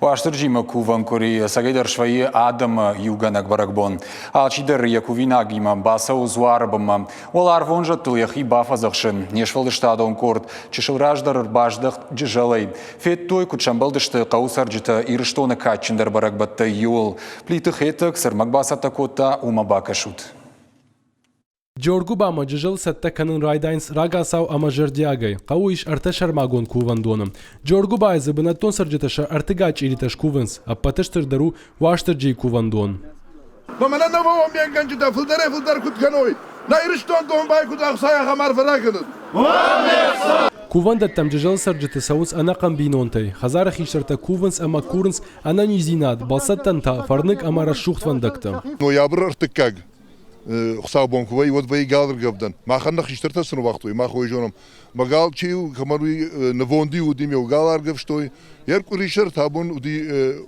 Уастырджимӕ кувӕн къуыри ӕцӕгӕйдӕр свӕййы адӕмы иугӕнӕг бӕрӕгбон. Алчидӕр йӕ кувинагимӕ бацӕуы дзуары бынмӕ. Уӕларвон зӕдтыл йӕхи бафӕдзӕхсы. Не сфӕлдыстадон къорд чысыл раздӕр ӕрбаздӕхт Джызӕлӕй. Федтой, куыд сӕмбӕлдысты хъӕуы цӕрджытӕ Ирыстоны кадджындӕр бӕрӕгбӕттӕй иуыл. Плиты Хетӕг цы ӕрмӕг бацӕттӕ кодта, уымӕ бакӕсут. Джоргуыбамӕ Джызӕл цӕттӕ кӕнын райдайынц рагацау ӕмӕ зӕрдиагӕй. Хъӕуы ис ӕртӕ сӕрмагонд кувӕндоны. Джоргуыбайы дзы бынӕттон цӕрджытӕ сӕ ӕртыгай чъиритӕ скувынц. Ӕппӕты стырдӕр у Уастырджийы кувӕндон. Мӕнӕ нӕ омменгӕнджытӕ фылдӕрӕй-фылдӕр куыд кӕной, нӕ Ирыстон домбай куыд ӕхсай, ахӕм арфӕ ракӕнӕд. Кувӕндӕттӕм Джызӕлы цӕрджытӕ цӕуынц ӕнӕхъӕн бинонтӕй. Хӕдзары хистӕртӕ кувынц ӕмӕ курынц ӕнӕниздзинад, бӕлцӕттӕн та фӕрныг ӕмӕ рӕсугъд фӕндӕгтӕ. Ноябры ӕртыккаг хуыцаубон куы вӕййы, уӕд вӕййы галыргӕвдӕн. Махӕн нӕ хистӕртӕ цы ныууагътой, мах уый зонӕм. Мӕ гал чи у, кӕмӕн уый нывонди уыди, ме гал аргӕвстой. Йе ркъуырисӕр та абон уыди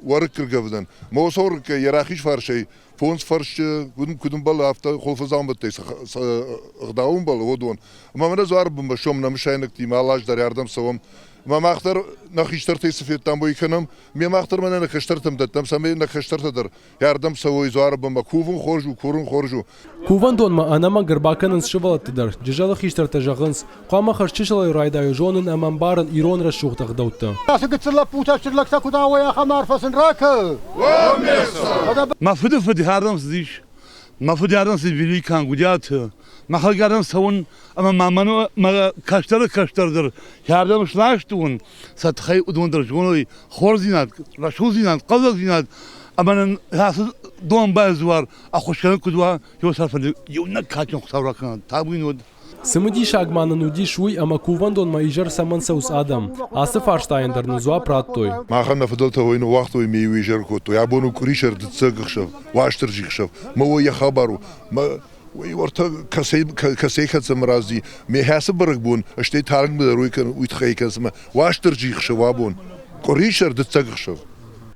уӕрыккыргӕвдӕн. Мӕ уыцы уӕрыккӕй йӕ рахиз фарсӕй фондз фӕрсчы, куыд ӕмбӕлы, афтӕ хуылфыдзаумӕттӕй цы ӕгъдау ӕмбӕлы, уыдон. Ӕмӕ мӕнӕ дзуары бынмӕ сом нӕ мысайнӕгтимӕ алы аз дӕр ардӕм цӕуӕм. Ӕмӕ мах дӕр нӕ хистӕртӕй цы федтам, уый кӕнӕм. Ме мах дӕр мӕнӕ нӕ кӕстӕртӕм дӕттӕм, цӕмӕй нӕ кӕстӕртӕ дӕр Ардӕм цӕуой дзуары бынмӕ. Кувын хорз у, курын хорз у. Кувӕндонмӕ ӕнӕмӕнг ӕрбакӕнынц сывӕллӕтты дӕр. Джызӕлы хистӕртӕ зӕгъынц, хъуамӕ хӕрзчысылӕй райдайой зонын ӕмӕ ӕмбарын ирон рӕсугъд ӕгъдӕуттӕ. Ацы гыццыл лӕппутӕ стыр лӕгтӕ куыд ауой, ахӕм арфӕ сын ракӕ! Мӕ фыды фыд хӕрдӕм цыдис. Мӕ фыд хӕрдӕм цыд великан Гуыдиаты. Мӕхӕдӕг цӕуын ӕмӕ ма мӕн мӕ кӕстӕры кӕстӕр дӕр хӕрдӕм сластон, сӕ тыхӕй уыдон дӕр зоной хорздзинад, рӕсугъддзинад, хъӕлдзӕгдзинад ӕмӕ нын ацы домбай дзуар ӕххуысгӕнӕг куыд уа, йӕ сӕр фӕнды иунӕг кадджын Хуыцау ракӕнӕд, табу йын уӕд. Цымыдисаг ма нын уыдис уый, ӕмӕ кувӕндонмӕ изӕр цӕмӕн цӕуынц адӕм? Ацы фарстайӕн дӕр нын дзуапп радтой. Махӕн нӕ фыдӕлтӕ уый ныууагътой ме иу изӕр кодтой. Абон у къуырисӕр дыццӕг ӕхсӕв, Уастырджи хсӕв. Мӕ уый йӕ хабар у. Мӕ уый уӕртӕ кӕцӕй кӕцӕй хӕцӕм рази. Ме хӕцы бӕрӕгбон, стӕй талынгмӕ дӕр уый уый тыххӕй кӕцымӕ. Уастырджи хсӕв абон. Къуырисӕр дыццӕг ӕхсӕв.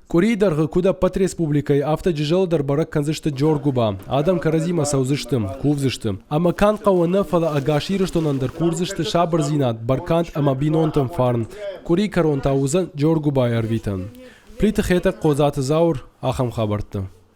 Къуырийы дӕргъы куыд ӕппӕт республикӕйы, афтӕ Джызӕлы дӕр бӕрӕг кӕндзысты Джоргуыба. Адӕм кӕрӕдзимӕ цӕудзысты, кувдзысты. Ӕмӕ канд хъӕуы нӕ, фӕлӕ ӕгас Ирыстонӕн дӕр курдзысты сабырдзинад, бӕркад ӕмӕ бинонтӕн фарн. Къуырийы кӕрон та уыдзӕн Джоргуыбайы ӕрвитӕн. Плиты Хетӕг, Хъодзаты Зауыр, ахӕм хабӕрттӕ.